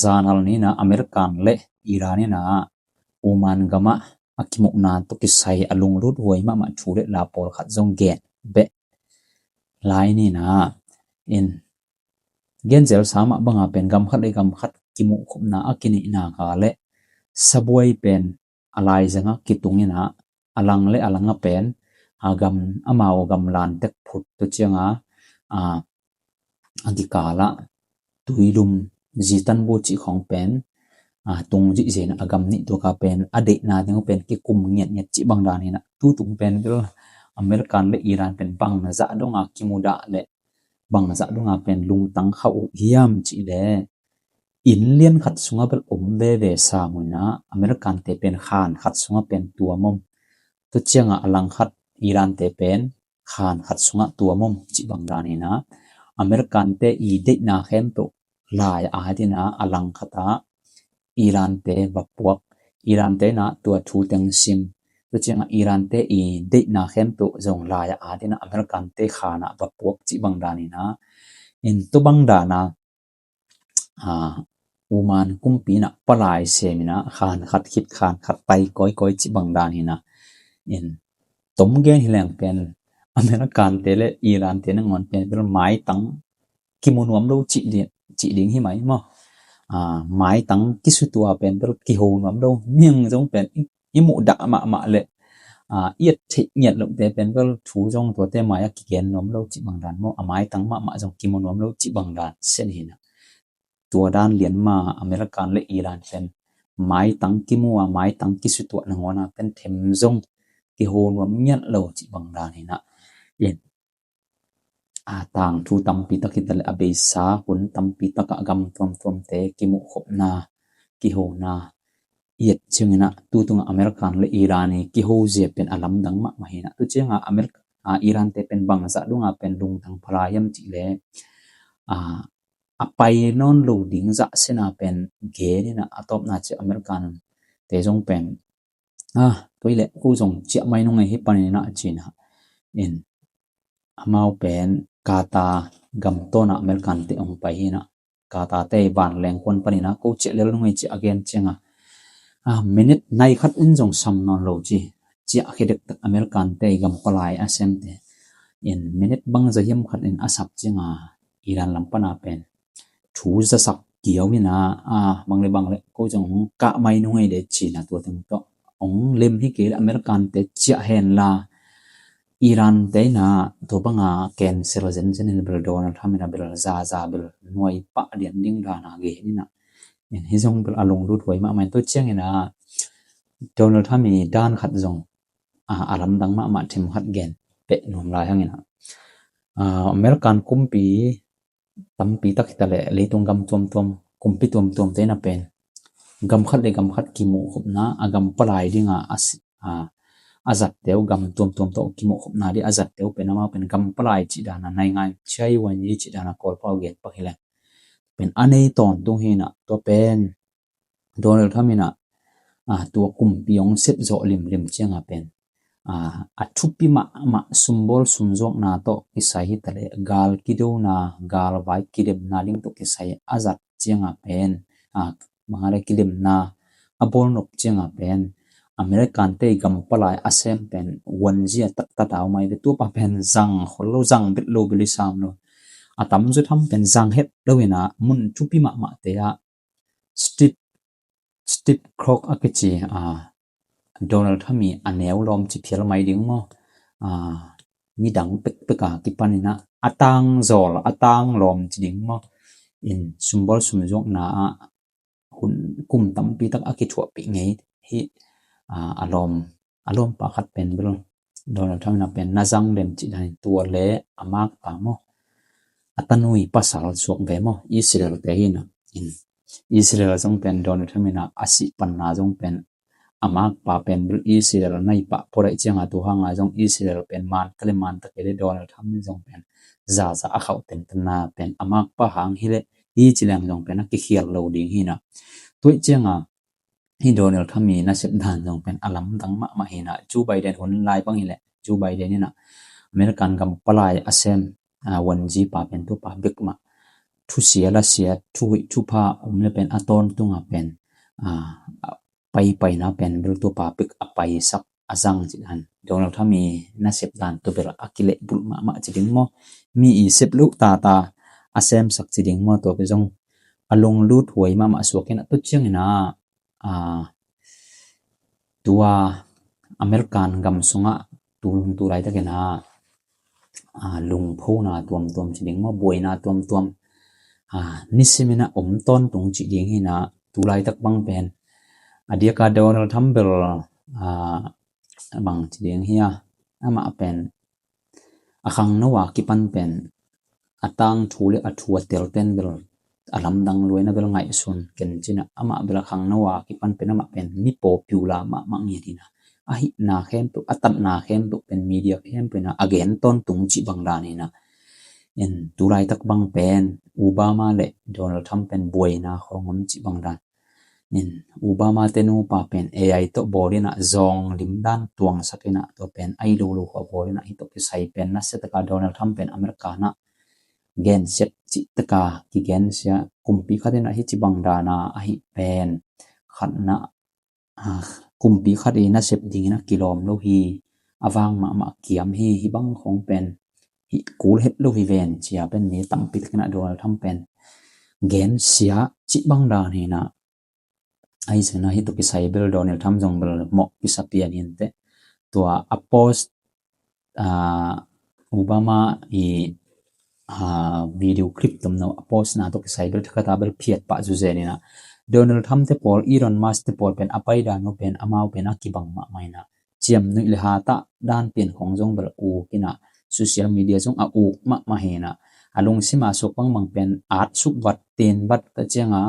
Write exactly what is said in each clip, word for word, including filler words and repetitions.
Zanhal ni-in ah American le Iran in ah Oman gamah a kimuhna tawh kisai a lunglut huai mahmah thu le la pawlkhat zong gen beh lai ni-in ah in gen zelsa mah banga pen gam khat le gam khat kimuh khopna a kineihna ka le sabuai pen a laizanga kitung in ah a lang le a langa pen a gam amau gamlan tek phut tua cianga a a kikala tuilum zitanbu cih khawng pen a tung zihziah in a gam nih tuaka pen a deihna ding pen kikum ngiatngiat cih bang dan hi-in ah tutung pen bel American le Iran pen bang zah donga kimudah le bang zah donga pen lungtang khauh uh hiam cih le inn lian khat sunga bel om veve sam uh in ah American te pen khan khat sunga pen tuam om. Tua cianga a lang khat Iran te pen khan khat sungah tuam om cih bang dan hi-in ah American te i deihna khempeuh lai a at in ah a lang khatah Iran te va puak. Iran te in ah tua thu teng sim. Tua ciangah Iran te i deihna khempeuh zong lai a at in ah American te khanah va puak cih bang dan hi-in ah in tua bang dana a Oman kumpi in ah palai sem in ah khan khat khit khan khat pai kawikawi cih bang dan hi-in ah in tom gen hi leng pen American te le Iran te nangawn pen bel maitang kimu nuam lo cih ding, cih ding hi mai maw? A, maitang kisutua pen bel kiho nuam lo, miang zong pen i, i muh dah mahmah le a, i et theih ngiat lohte pen bel thu zong tuate mai-ah kigen nuam lo cih bang dan maw? A maitang mahmah zong kimu nuam lo cih bang dan sen hi-in ah tua dan lian ma American le Iran pen maitang kimu a maitang kisutuah nangawn a pen them zong kiho nuam ngiat lo cih bang dan hi-in ah in a tangthu tampi tak hi ta le a beisa hun tampi takah gam tuamtuamte kimuh khopna kihona i et ciangin ah tu tungah American le Iran i kiho zia pen a lamdang mahmah hi-in ah tu ciangah America a Iran te pen bangzah dungah pen lungtang pha lai hiam cih le a a pai nawn lo ding zah sena pen gen in ah a tawpna ciah American te zong pen a tua hi leh ko zong ciah mai nung ei hi panin ah ci-in ah in amau pen Qatar gam tawna American te hong pai hi-in ah Qatar te vanleng khuan panin ah ko ciah lel nung ei ci a gen ciangah a minute nai khat in zong sam nawn lo ci ciah khia dektak American te gam palai a semte in minute bangzah hiam khat in a sap ciangah Iran lam pana pen thu zasak kiau hi-in ah a bang le bang le ko zong hong kah mai nung ei de ci-in ah tua teng tawh hong lem hi kei le American te ciah hen la Iran te in ah tua banga cancel zenzen in bel Donald Trump in ah bel zaza bel nuai pah lian ding dana gen in ah in hi zong bel a lunglut huai mahmah in tua ciangin ah Donald Trump i dan khat zong a, a lamdang mahmah themkhat gen peh nuam lai hangin ah a American kumpi tampi tak hi ta le leitung gam tuamtuam kumpi tuamtuam te in ah pen gam khat le gam khat kimuh khopna a gam palai dinga a si a a zatte uh gam tuamtuam tawh kimuh khopna ding a zatte uh pen amau pen gam palai cih dana naingan chai wan yi cih dana Kawlpau gen pak hi leng pen a nei tawntung hi-in ah tua pen Donald Trump in ah a tua kumpi hong sep zawh limlim ciangah pen a a thupi mahmah sumbawl sumzuakna tawh kisai hi ta le gal kidona galvai kidemna ding tawh kisai a zat ciangah pen a bang a le kidemna a bawlnop ciangah pen American te gam palai a sem pen wanzia taktak a om ai ve tua pa pen zang khol lo zang bet lo bel i sam lo a tamzaw tham pen zang het lo in ah mun thupi mahmahte ah Steve Steve Krok a kici a Donald Trump i a neu lawm ci phial mai ding maw a midang pekpek a kipanin ah a tangzawl a tanglawm ci ding maw in sumbawl sumzuakna ah hun kum tampi tak a kithuahpih ngei hi a a lawm a lawmpa khat pen bel Donald Trump in ah pen na zang lem cih danin tua le a makpa maw a tanui pasal suak ve maw Israel te hi-in ah in Israel zong pen Donald Trump in ah a sih panna zong pen a makpa pen bel Israel nai pah pawdaih cianga tu hanga zong Israel pen man ta le man ta kei le Donald Trump in zong pen zaza a khauh tengtengna pen a makpa hang hi le hi ci leng zong pen a kikhial lo ding hi-in ah tuaih cianga hi Donald Trump i nasep dan zong pen a lamdang mahmah hi-in ah Joe Biden hun lai bang hi leh Joe Biden in ah American gam palai a sem a wanzi pa pen tu pa bek mah thusia lasia, thuhuih thupha om le pen a tawntunga pen, a, a paipaina pen bel tua pa bek a paisak a zang cih dan. Donald Trump i nasep dan tua bel a kilehbulh mahmah ci ding maw? Mi i sep loh tata a semsak ci ding maw? Tua pen zong a lunglut huai mahmah suak in a, tua ciangin a, a, tua American gam sungah tu, tu laitakin a, a, lungphona tuamtuam ci ding maw, buaina tuamtuam, a, nisimin a om tawntung ci ding hi in a, tu laitak bang pen a diaka Donald Trump bel, a, bang ci ding hi a, amah pen a khangno a kipan pen a tangthu le a thu a telten bel a lamdang luaina bel ngaihsun ken ci in a, amah bel a khangno a kipan pen amah pen mi popular mahmah ngiat hi in a, a hihna khempeuh, a tatna khempeuh pen media khempeuh in a a gen tawntung cih bang dan hi in a. In tu laitak bang pen Obama le Donald Trump pen buaina khawng om cih bang dan. In Obama te nupa pen A I tawh bawl in a, zawng lim dan tuangsak in a, tua pen a i lolo khua bawl in a, hih tawh kisai pen nasia taka Donald Trump pen America na gensiat cih taka kigensia, kumpi khat in a hih ci bang dan a ahi pen khatna, a, kumpi khat i nasep dingin a kilawm lo hi, a vang mahmah kiam hi, hih bang khawng pen hih kul het lo hi ven cia pen mi tampi takin a Donald Trump pen gensia cih bang dan hi in a. Ahi zongin a hih tawh kisai bel Donald Trump zong bel mawh kisa pian hi inteh. Tua a post, a, Obama i, a, video clip tomno a postna tawh kisai bel thakhat a bel phiat pah zuzen in a, Donald Trump te pawl, Elon Musk te pawl pen a paidan uh pen amau pen a kibang mahmah in a, ciamnuih le hatah dan pian khawng zong bel uk in a, social media zong a uk mahmah hi in a, a lungsim a suak bangbang pen atsuk vat, ten vat ta cianga,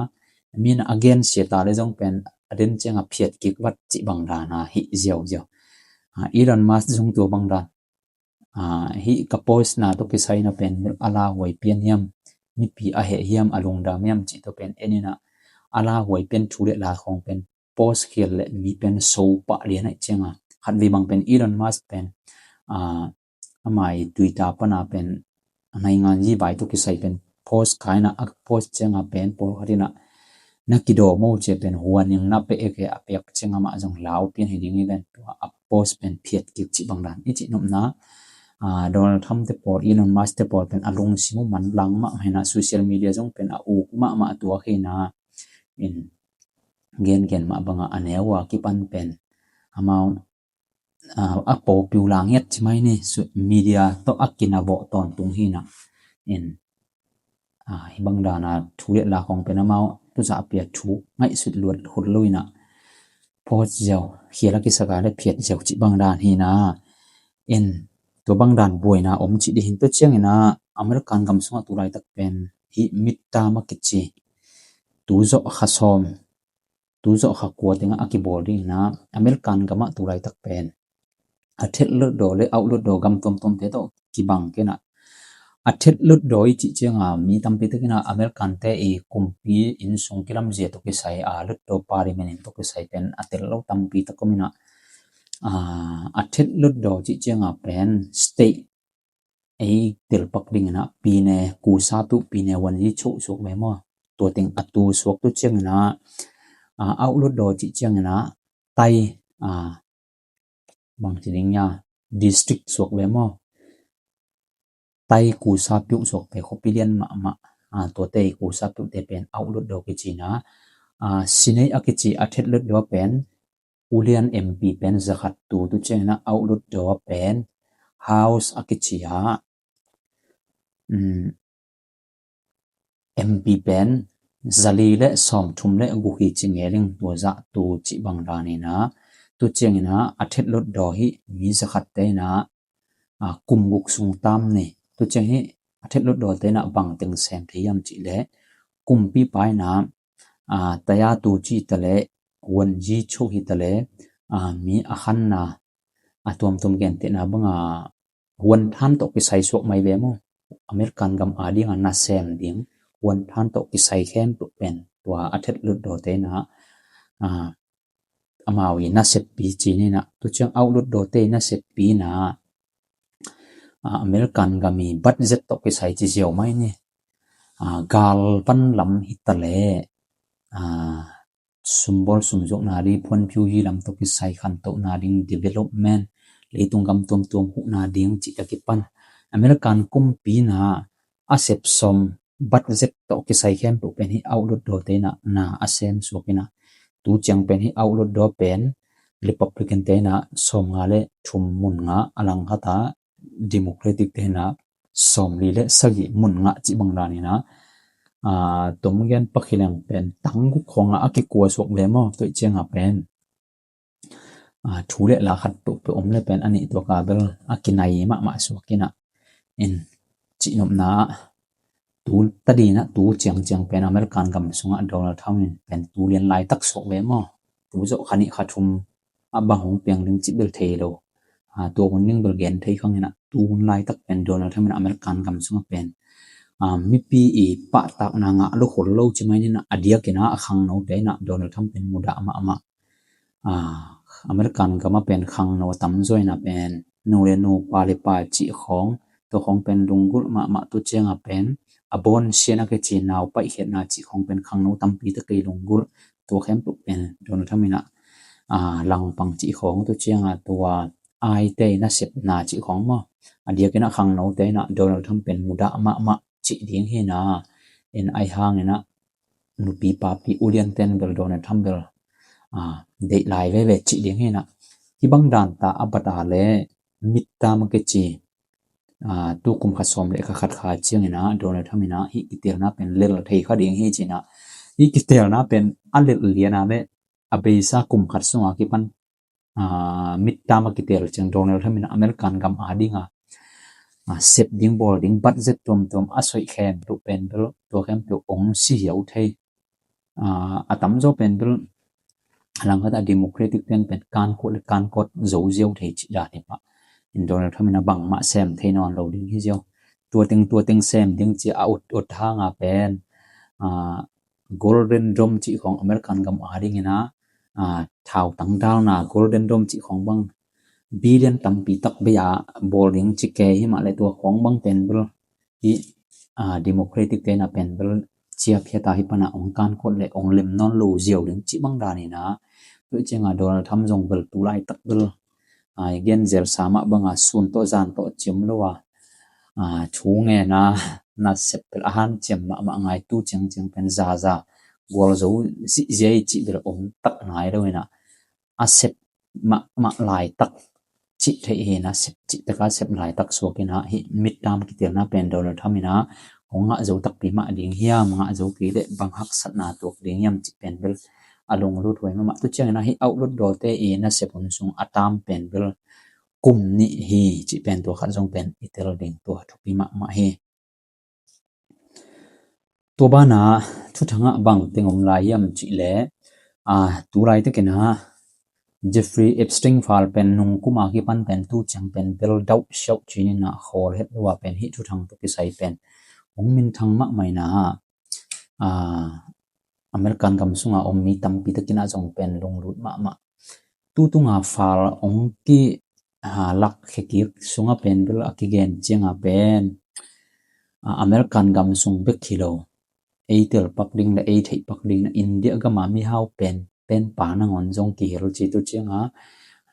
mi in a gensia ta le zong pen a den cianga phiat kik vat cih bang dan a hih ziauziau. A, Elon Musk zong tua bang dan. A, hih ka postna tawh kisai na pen a lauhuai pian hiam, mipi a heh hiam, a lungdam hiam cih tawh pen en in a, a lauhuai pian thu le la khawng pen post khial le mi pen so pah lian ahih cianga. Khatvei bang pen Elon Musk pen, a, amah i Twitter pana pen naingan yi vai tawh kisai pen post kha in a, a post cianga pen pawlkhat in a na kidaw maw cia pen huan in na peh ek e, a pek cianga mah zong lau pian hi ding hi ven, tua a post pen phiat kik cih bang dan i cih nopna. A, Donald Trump te pawl, Elon Musk te pawl pen a lungsim uh manlang mahmah hi in a, social media zong pen a uk mahmah tuak hi in a, in gengen mah banga a neu a kipan pen amau, a, a popular ngiat ci mai ni, media tawh a kinavawh tawntung hi in a. In, a, hih bang dan a thu le la khawng pen amau tuzah a pia thu ngaihsut luat khut lo in a, post ziau, khial a kisaka le phiat ziau cih bang dan hi in a. In, tua bang dan buaina om cih dih hi in, tua ciangin a American gam sungah tu laitak pen hih midterm a kici, tu zawh kha sawm, tu zawh kha kua tengah a kibawl ding in a, American gamah tu laitak pen a thet lutdaw le out lutdaw gam tuamtuamte tawh kibang kei in a, a thet lutdaw i cih cianga mi tampi takin a American te i kumpi inn sung kilamzia tawh kisai, a, lutdaw parliament in tawh kisai pen a tel lo tampi tak om in a, a, a thet lutdaw cih cianga pen state ei telpak ding in a, pine kusa peuh, pine wanzi choh suak ve maw, tua teng a tu suak, tua ciangin a, a, out lutdaw cih ciangin a tai, a, bang ci ding ia, district suak ve maw, tai kusa peuh suak ve, khuapi lian mahmah, a, tuate kusa peuhte pen out lutdaw kici in a, a, Senate a kici a thet lutdaw pen ulian M P pen zakhat tu, tua ciangin a out lutdaw pen House a kici a, um, M P pen zali le sawmthum le guk hi ci ngel ing, tua zah tu cih bang dan hi in a, tua ciangin a a thet lutdaw hih mi zakhatte in a, a, kum guk sung tam ni, tua ciang hih a thet lutdawte in a bang teng sem thei hiam cih leh, kumpipa in a, a, taya tu ci ta leh, wanzi choh hi ta leh, a, mi a khanna, a tuamtuam gentehna banga huanthan tawh kisai suak mai ve maw, American gam a dinga nasem ding huanthan tawh kisai khempeuh pen tua a thet lutdawte in a, a, amau i naseppi ci ni in a, tua ciang out lutdawte i naseppi in a, a, American gam i budget tawh kisai ci ziau mai ni. gal pan lam hi ta leh, sumbawl sumzuakna ding, phuanphiu hi lam tawh kisai khantohna ding, development, leitung gam tuamtuam huhna ding cih a kipan American kumpi in a sep sawm, budget tawh kisai khempeuh pen hih outlook dawte in na a sem suak in, tu ciang pen hih outlook daw pen Republican te in sawmnga le thum mun nga, a langkhat a Democratic te in sawmli le sagih mun nga cih bang dan in, tom gen pak hi leng pen tang guk khawng a kikua suak ve maw, tua ciang a pen thu le la khat peuhpeuh om le pen a nih tuak a bel a kinai mahmah suak in, in cihnopna tu tadin tu ciangciang pen American gam sungah Donald Trump in pen tu lian laitak suak ve maw. Tu zawh kha nih kha thum a bang hong piang ding cih bel thei lo. Tua hun ding bel gen thei khang in, tu hun laitak pen Donald Trump in American gam sungah pen mipi i pahtakna ngah lo khol lo ci mai in, a diakin a khangnote in Donald Trump pen mudah mahmah. American gam a pen khangno a tamzaw in pen nu le nu, pa le pa cih khawng, tua khawng pen lunggulh mahmah, tu ciang a pen a bawn sian a kici nau paihkhiatna cih khawng pen khangno tampi tak i lunggulh. Tua khempeuh pen Donald Trump in langpang cih khawng, tu ciang a tua aite nasepna cih khawng maw, a diakin a khangnote in Donald Trump pen mudah mahmah cih ding hi in, in ai hang in nupi papi ulianten bel Donald Trump bel deih lai veve cih ding hi in, hih bang dan ta a bat a le midterm a kici tu kum khat sawm le kha khat kha ciang in Donald Trump in hih kitelna pen lel thei kha ding hi ci in, hih kitelna pen a lel lian a le a beisa kum khat sung a kipan midterm a kitel ciang Donald Trump in American gam a ding a sep ding, bawl ding, budget tuamtuam a soih khempeuh pen bel tua khempeuh ong si hiau thei. A tamzaw pen bel a langkhat a Democratic ten pen kankhuat le kankawt zo ziau thei cih dan hi pah in, Donald Trump in bangmah sem thei nawn lo ding hi ziau. Tua teng tua teng sem ding ci a ut ut hang a pen Golden Dome cih khawng American gam a ding in thautang dalna Golden Dome cih khawng bang billion tampi tak bei a bawl ding ci ke hi mah le, tua khawng bang pen bel hih Democratic ten pen bel ciaphiat a hih pan a ong kankhuat le ong lem nawn lo ziau ding cih bang dan in, tua ciang a Donald Trump zong bel tu laitak bel gen zelsa mah bang a sun tawh zan tawh ciam lo a thu ngen a nasep bel a hanciam mahmah ngai, tu ciangciang pen zaza gualzo zihziai cih bel om tak nai lo in, a sep mahmah laitak cih thei hi in, sep cih tak a sep laitak suak in, hih midterm kitelna pen Donald Trump in hong ngah zo takpi mah ding hiam, ngah zo kei le bang haksatna tuak ding hiam cih pen bel a lunglut huai mahmah. Tu ciang in hih outlook dawte i nasep hun sung a tam pen bel kum nih hi cih pen tua khat zong pen i tel ding tua thupi mahmah hi. Tua ban a thuthang ah bang teng om lai hiam cih le, tu laitak in Jeffrey Epstein file pen nung kum a kipan pen tu ciang pen bel dauh siauh ci-in khawl het lo a pen hih thuthang tawh kisai pen hong minthang mahmah in, American gam sung a om mi tampi tak in zong pen lunglut mahmah. Tu tung a file ong ki lakkhia kik sung a pen bel a kigen ciang a pen American gam sung bek hi lo, ei tel pak ding le ei theih pak ding in India gam a mihau pen penpa nangawn zong kihel ci, tu ciang a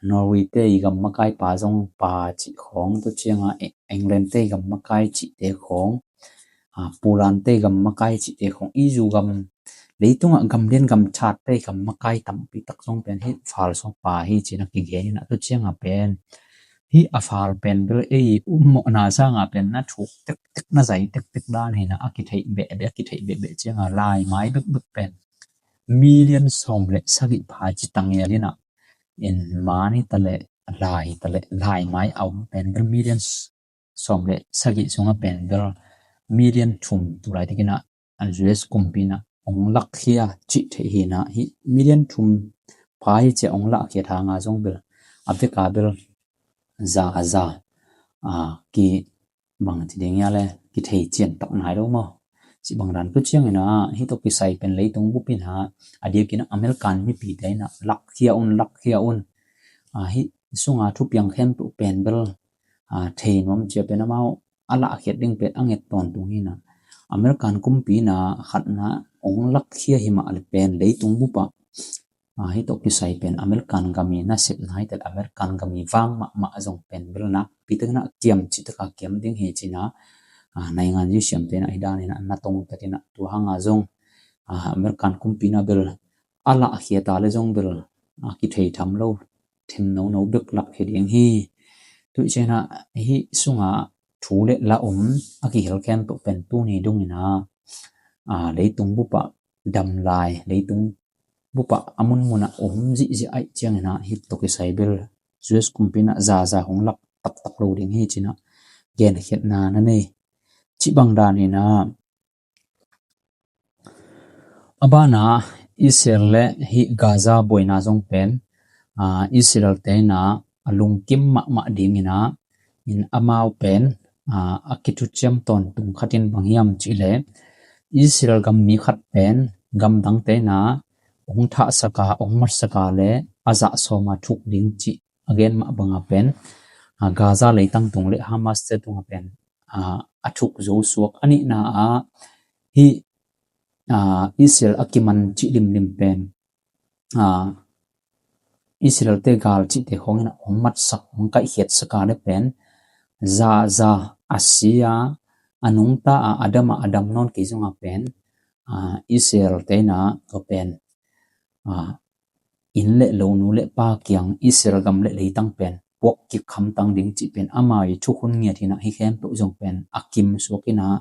Norway te i gam makai pa zong pa cih khawng, tu ciang a England te i gam makai cihte khawng, Poland te i gam makai cihte khawng, E U gam, leitung ah gam lian gam thatte i gam makai tampi tak zong pen hih file sung a pa hi ci-in a kigen in, tu ciang a pen hih a file pen bel ei ummawhna sang a pen na thuk tektek, na zai tektek dan hi in, a kitheih behbeh, a kitheih behbeh ciang a laimai bekbek pen million sawm le sagih pha ci ta ngial in, in man hi ta le, lai hi ta le, laimai a om pen bel million sawm le sagih sung a pen bel million thum, tu laitak in U S kumpi in ong lakkhia cih theih hi in, hih million thum pha hi ci-a ong lakkhia hang a zong bel a vek a bel za a za ki bang ci ding hia le, kithei cian tak nai lo maw. Cih bang dan, tu ciang in hih tawh kisai pen leitung bup in a diak in American mipite in lakkhia un, lakkhia un, hih sung a thupiang khempeuh pen bel thei nuam ci-a pen amau a lahkhiat ding pen a nget tawntung hi in, American kumpi in ah khatna hong lakkhia hi mah le pen leitung bup ah, a, hih tawh kisai pen American gam i nasepna hi tel, American gam i vang mahmah zong pen bel nakpi takin ah kiam cih tak a kiam ding hi ci-in ah, a, naingan zisiamte in ah hih dan in ah na tong takin ah tua hang a zong, a, American kumpi in ah bel a lahkhia ta le zong bel a kithei tham lo, them nono bek lakkhia ding hi. Tua ciangin ah hih sungah thu le la om a kihel khempeuh pen tuni dongin ah, a, leitung bup ah dam lai, leitung bup ah a munmun ah om zihziah ahih ciangin ah hih tawh kisai bel U S kumpi in ah zaza hong lak taktak lo ding hi ci-in ah genkhiatna na nei. Cih bang danin ah, a banah Israel le hih Gaza buaina zong pen, a, Israel te in ah a lungkim mahmah dingin ah, in amau pen, a, a kithuciam tawntung khat in bang hiam cih leh Israel gam mi khat pen gamdangte in ah hong thahsak a, hong matsak a le a zah sawm a thuk ding cih a gen mah bang a pen, a, Gaza leitang tung le Hamas te tung a pen, a, a thuk zo suak. A nihna ah hih, a, Israel a kiman cih limlim pen, a, Israel te gal cihte khawng in ah hong matsak, hong kaihkhiatsak a le pen zaza a si a, a nungta a, a dam a, a dam nawn kei zong a pen, a, Israel te in ah tua pen, a, inn le lo, nu le pa kiang, Israel gam le leitang pen puak kik hamtang ding cih pen ama i thukhun ngiat hi-in ah hih khempeuh zong pen a kim suak in ah,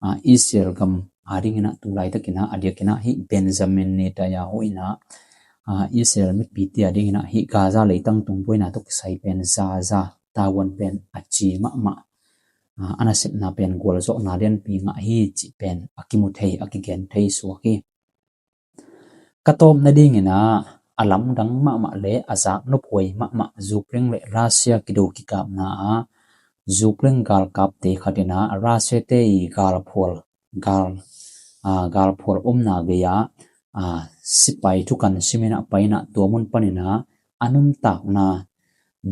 a, Israel gam a dingin ah tu laitakin ah a diakin ah hih Benjamin Netanyahu in ah, a, Israel mipite a dingin ah hih Gaza leitang tung buaina tawh kisai pen zaza tavuan pen a ci mahmah, a, a nasepna pen gualzawhna lianpi ngah hi cih pen a kimu thei, a kigen thei suak hi. Ka tawpna dingin ah a lamdang mahmah le a zaknop huai mahmah Ukraine le Russia kido kikapna ah Ukraine galkapte khat in ah Russia te i galphual, gal, a, galphual omna gei ah, a, sipai thukan sim in ah pai in ah tua mun panin ah a nuntakna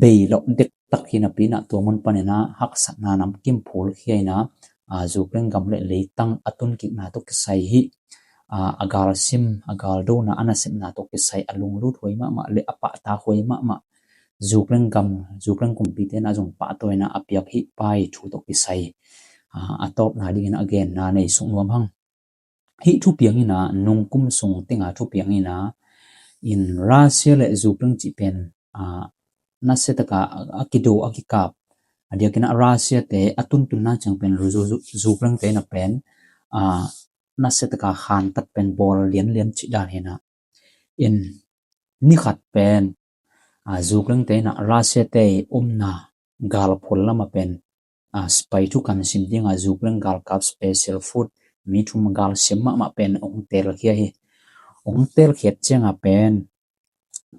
bei loh dektak hi napi in ah tua mun panin ah haksatna namkim phulkhia in ah, a, Ukraine gam le leitang a tunkikna tawh kisai hih, a, a galsim, a galdona, a nasepna tawh kisai a lunglut huai mahmah le a pahtak huai mahmah Ukraine gam, Ukraine kumpite in ah zong pahtawi in ah a piak hih pa i thu tawh kisai, a, a tawpna dingin a genna nei suk nuam hang. Hih thupiang in ah, nungkum sung tenga thupiang in ah, in Russia le Ukraine cih pen, a, nasia taka a kido, a kikap, a diakin ah Russia te a tuntunna ciang pen Ukraine te in ah pen, a, nasia taka hantat pen bawl lianlian cih dan hi-in ah, in ni khat pen, a, Ukraine te in ah Russia te omna galphual lam ah pen, a, sipai thukan sim ding a Ukraine galkap special force mi thum galsim mahmah pen hong telkhia hi. Hong telkhiat ciang a pen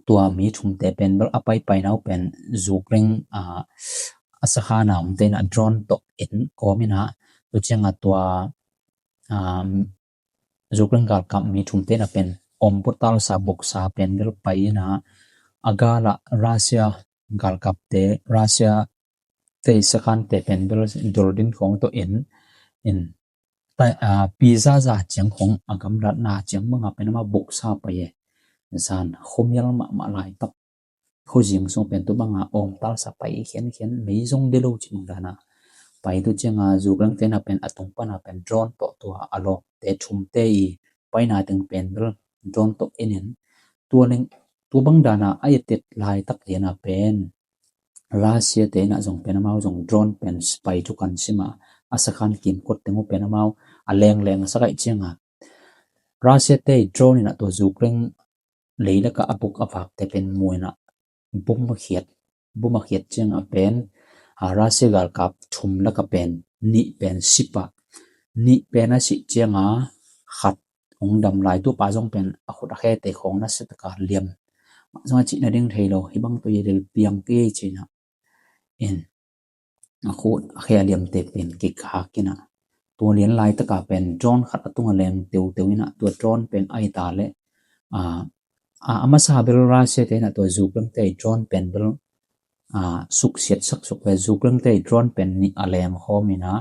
tua mi thumte pen bel a paipaina uh pen Ukraine, a, a sakhan a omte in ah drone tawh en kawm in ah, tua ciang a tua, a, Ukraine galkap mi thumte in ah pen om putalsa buksa pen bel pai in ah, a gal ah Russia galkapte, Russia te i sakhante pen bel dol din khawng tawh en in, ta, a, pi zaza ciang khawng a gamlatna ciang bang a pen amau buksa pai e. Zan khuamial mahmah laitak, khuazing sung pen tu bang a om talsa pai khiankhian, mei zong de lo cih bang dan a pai. Tua ciang a Ukraine te in ah pen a tung pan a pen drone tawh tua a lawmte thumte i paina teng pen bel drone tawh en in, tua leng, tua bang dan a a etet laitak lian a pen Russia te in ah zong pen amau zong drone pen sipai thukan sim a, a sakhan kimkot teng uh pen amau a lengleng sak ahih ciang a, Russia te i drone in ah tua Ukraine lei lak ah a buk a vakte pen mu in ah bom a khiat, bom a khiat ciang a pen, a, Russia galkap thum lak ah pen nih pen si pah, nih pen a sih ciang a khat hong dam lai, tua pa zong pen a khut a khete khawng nasia taka liam. Mah zong a cihna ding thei lo, hih bang tawh i lel piang kei ci-in ah, in, a khut a khe a liamte pen kikak in ah, tua lian laitak a pen drone khat a tung a leng teuteu in ah, tua drone pen a hi ta leh, a, a, a masa bel Russia te in ah tua Ukraine te i drone pen bel, a, suksiat sak suk ve. Ukraine te i drone pen nih a leng khawm in ah,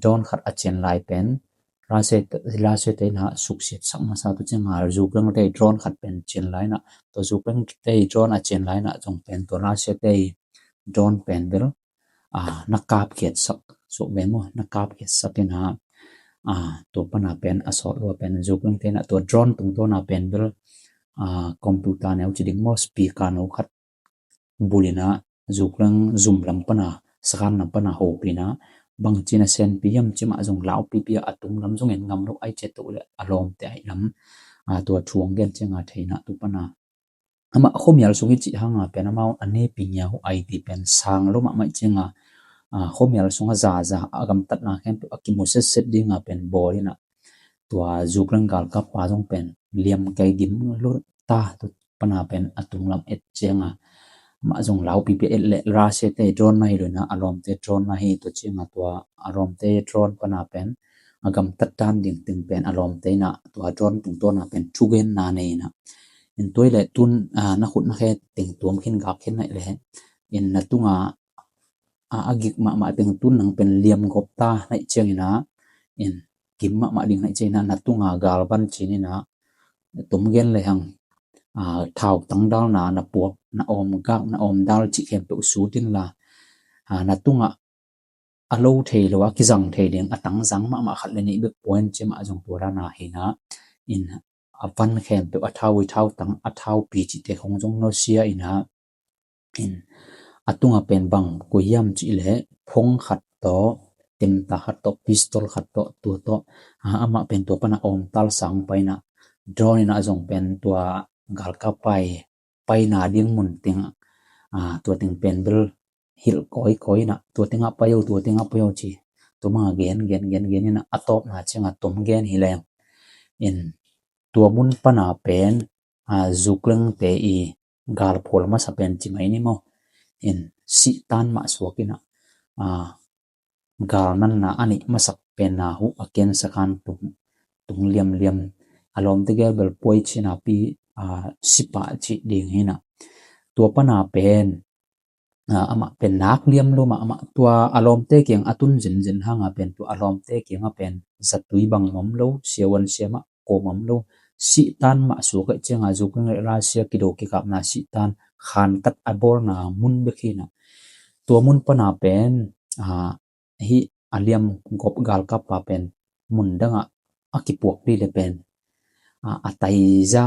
drone khat a cian lai pen Russia te in ah suksiat sak masa. Tua ciang a Ukraine te drone khat pen cin lai in ah, tua Ukraine te drone a cin lai in ah zong pen tua Russia te drone pen bel na kapkhiat sak, suk ve maw, na kapkhiat sak in ah, tua pan a pen a sawt lua pen Ukraine te in ah tua drone tungtawn a pen bel computer neu ci ding maw, speaker no khat bul in ah Ukraine zum lam pan a, sakan lam pan a hopih in ah, bangci na senpi hiam ci mah zong laupipi a, a tung lam zong en ngam lo, ai ciat uh leh a lawmte aih lam tua thu hong gen ciang a thei in ah, tua pan a amah khuamial sung hi cih hang a pen amau a nepi ngiau uh aih ti pen sang lo mahmah ciang a, khuamial sung a zaza a gamtatna khempeuh a kimu setset ding a pen bawl in ah, tua Ukraine galkap pa zong pen liam kei gim lo ta, tua pan a pen a tung lam et ciang a, amah zong laupipi a et leh Russia te drone na hi lo in ah, a lawmte drone na hi. Tua ciang a tua a lawmte drone pan a pen a gamtat dan ding teng pen a lawmte in ah tua drone tungtawn a pen thugenna nei in ah, in tua hi leh tun na khut na khe teng tuam khin gak khin na hih leh in na tung a a gik mahmah teng tun nang pen liam gawp ta na hih ciang in ah, in gim mahmah ding na hih ciang in ah, na tung a galvan cin in ah, tom gen lehang thautang dalna na puak, na awm gak, na awm dal cih khempeuh sut inla, na tung a a lo thei lo a kizang thei ding a tangzang mahmah khat le nih bek point ci mah zong tua dan a hi in ah, in a van khempeuh a thau ui, thautang, a thaupi cihte khong zong nusia in ah, in a tung a pen bang kua hiam cih leh phone khat tawh, temta khat tawh, pistol khat tawh, tua tawh amah pen tua pan a awm tal sang pai in ah, drone in ah zong pen tua galkap pa i paina ding mun teng, tua teng pen bel hilh kawikawi in ah, tua teng ah pai o, tua teng ah pai o ci, tua bang a gen gen gen gen in ah, a tawpna ciang a tom gen hi leng, in tua mun pan a pen Ukraine te i galphual masa pen ci mai ni maw, in sihtan mah suak in ah, galnanna a neih masak pen a huh a ken sakan tung, tung liamliam, a lawmte gel bel puai cin a pi, sipah cih ding hi in ah, tua pan a pen amah pen nak liam lo mahmah, tua a lawmte kiang a tun zenzen hang a pen tua a lawmte kiang a pen zatui bang om lo, siavuan siamah kawm om lo, sihtan mah suak ahih ciang a Ukraine le Russia kido kikapna sihtan khantat a bawlna mun bek hi in ah, tua mun pan a pen hih a liam gawp galkap pa pen mun dang ah a kipuak dih leh pen a taiza,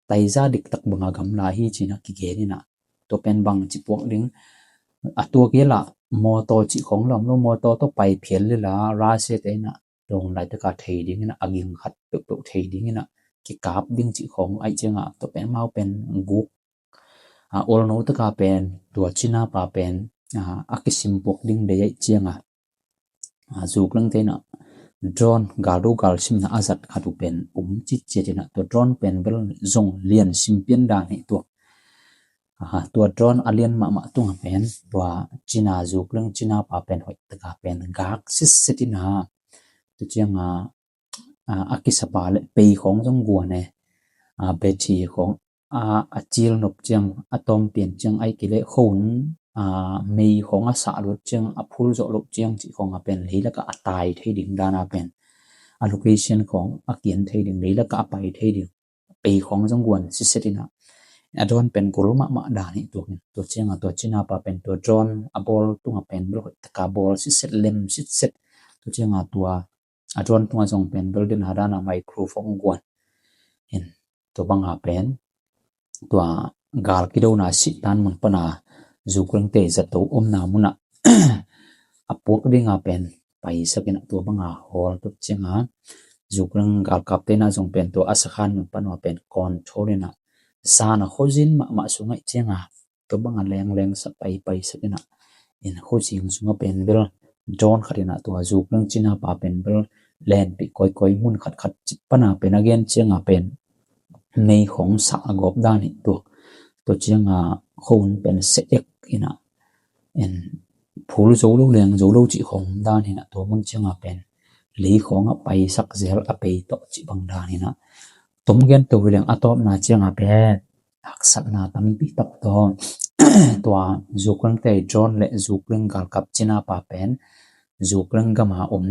taiza diktak bang a gamla hi ci in ah kigen in ah, tua pen bang ci puak ding, a tua kei lah mawtaw cih khong lam lo, mawtaw tawh pai phial leh la Russia te in ah dawn laitak a thei ding in ah, a ging khat peuhpeuh thei ding in ah kikap ding cih khong ahih ciang a, tua pen amau pen guk a olno tak a pen tua China pa pen a kisim puak ding deih ahih ciang a, Ukraine te in ah drone galdo galsimna a zat khat uh pen um citciat in ah, tua drone pen bel zong lian sim pian dan hi tua. Tua drone a lian mahmah tung a pen tua China, Ukraine China pa pen hoih tak a pen gak sitset in ah, tua ciang a a kisapa le pei khong zong guan e, a bethi khong a cil nop ciang, a tawm pian ciang, ahih kei leh khon mei khong a sah lut ciang, a phul zawh loh ciang cih khong a pen leilak ah a tai thei ding dan a pen, a location khong a kian thei ding, leilak ah a pai thei ding pei khong zong guan sitset in ah, a drone pen gol mahmah dan hi tua. Tua ciang a tua China pa pen tua drone a bawl tung a pen bel hoih tak a bawl sitset, lem sitset. Tua ciang a tua a drone tung a zong pen bel den a dan a microphone guan in, tua bang a pen tua gal kidona sihtan mun pan a Ukraine te zato omna mun ah a puak ding a pen paisak in ah, tua bang a hawl. Tua ciang a Ukraine galkap te in ah zong pen tua a sakhan mun pan a pen control in ah, zan a khuazin mahmah sung ahih ciang a tua bang a lengleng sak, paipaisak in ah, in khuazing sung a pen bel drone khat in ah tua Ukraine China pa pen bel lenpih kawikawi mun khatkhat cih pan a pen a gen ciang a pen mei khong sah a gawp dan hi tua. Tua ciang a khon pen se ek in ah, in phul zo lo, leng zo lo cih khong dan hi in ah, tua mun ciang a pen lei khong a paisak zel a pei tawh cih bang dan hi in ah, tom gen to hi leng a tawpna ciang a pen haksatna tampi tak tawh tua Ukraine te drone le Ukraine galkap China pa pen Ukraine gam a om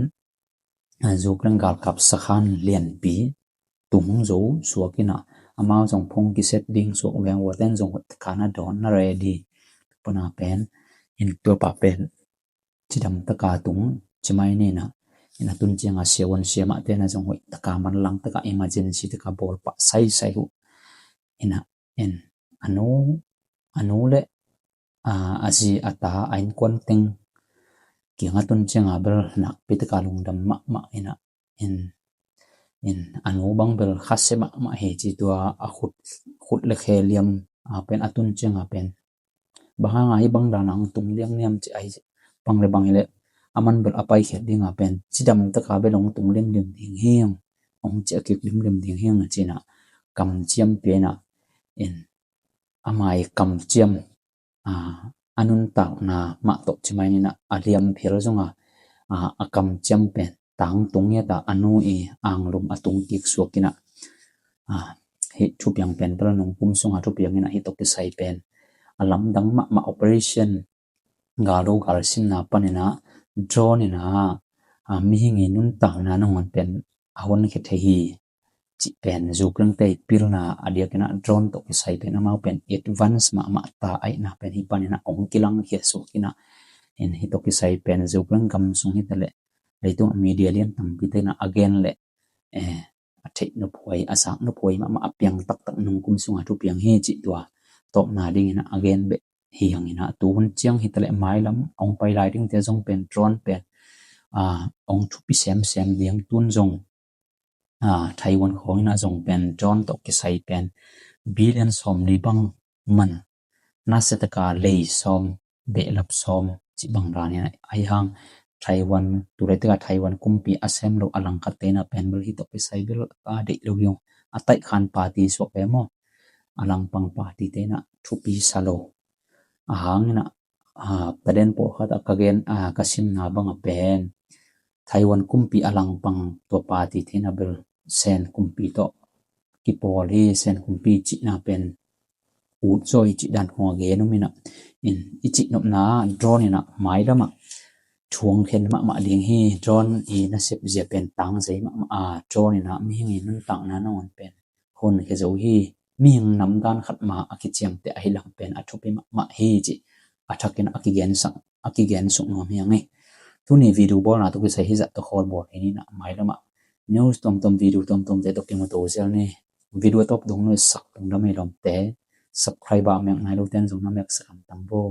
Ukraine galkap sakhan lianpi tung zo suak inah, amau zong phung kiset ding suak veng, ua ten zong hoih taka na dawn na ready. Pana pen in tua pa pen cidam taka tung cimai nina, in a tun cianga siavuan siamah tena zong hoih taka manlang taka emergency taka bawl pah saisai uh. Ina in a nu a nu le a zi a ta a innkuan teng kianga tun cianga bel nakpi taka lungdam mahmah ina in in a nu bang bel khasia mahmah hi ci. Tua a khut khut le khe liam a pen a tun cianga pen bang hanga hi bang dana hong tung liang niam ci ahi. Bang le bang hi le a man bel a paikhiat dinga pen cidam taka bel hong tung limlim ding hi, hong ciah kik limlim ding hi a cina kamciam piana in amai kamciam a nuntakna mah tawh cimai nina a liam phir zonga a kamciam pen tang tung hiata a nu i anglum a tung kik suak ina hi thupiang pen bel nung kum sunga thupiang ina hi tawh kisai pen a lamdang mahmah operation galdo galsinna panina drone ina mihing i nuntakna nangawn pen a hon khe thei hi cih pen Ukraine te pilna a diakina drone tawh kisai pen amau pen advance mahmah ta aihna pen hi panina hong kilang khia suak ina in hi tawh kisai pen Ukraine gam sung hi taleh leitung media lian tampi te ina a gen le a theih nophuai a sak nophuai mahmah a piang taktak nung kum sunga thupiang hi cih tua tawpna dingina a gen beh hi hangina tu hun ciang hi taleh mailam hong pai lai ding te zong pen drone pen hong thupi semsem ding tun zong Taiwan khawngin a zong pen drone tawh kisai pen billion sawm li bang man nasia taka lei sawm behlap sawm cih bang danin ahi hang Taiwan tuleitaka Taiwan kumpi a sem lo a langkhat tena pen bel hi tawh kisai bel a deih lo hi ung. A taihkhan party suak ve maw a langpang party tena thupi sa lo a hangina taden pawlkhat a ka gen a ka simna banga pen Taiwan kumpi a langpang tua party tena bel Sen kumpi tawh kipawl hi. Sen kumpi cihna pen ut zaw i cih dan khong a gen um ina in i cih nopna drone ina mailamah thuang khen mahmah ding hi. Drone i nasep zia pen tang zei mahmah a drone ina mihing i nuntakna nangawn pen hon khe zo hi. Mihing namdan khat ma a kiciamte ahi lam pen a thupi mahmah hi cih a thakin a kigen sak a kigen suk nuam hi ang hi. Tuni video bawlna tawh kisai hi zah tawh khawl bawl hi nina mailamah news tuamtuam video tuamtuamte tawh kimu to zel ni. Video a tawp dong nu sak dong dam hi lawmte subscribe a mek nai lo ten zong na mek sak am tam bo.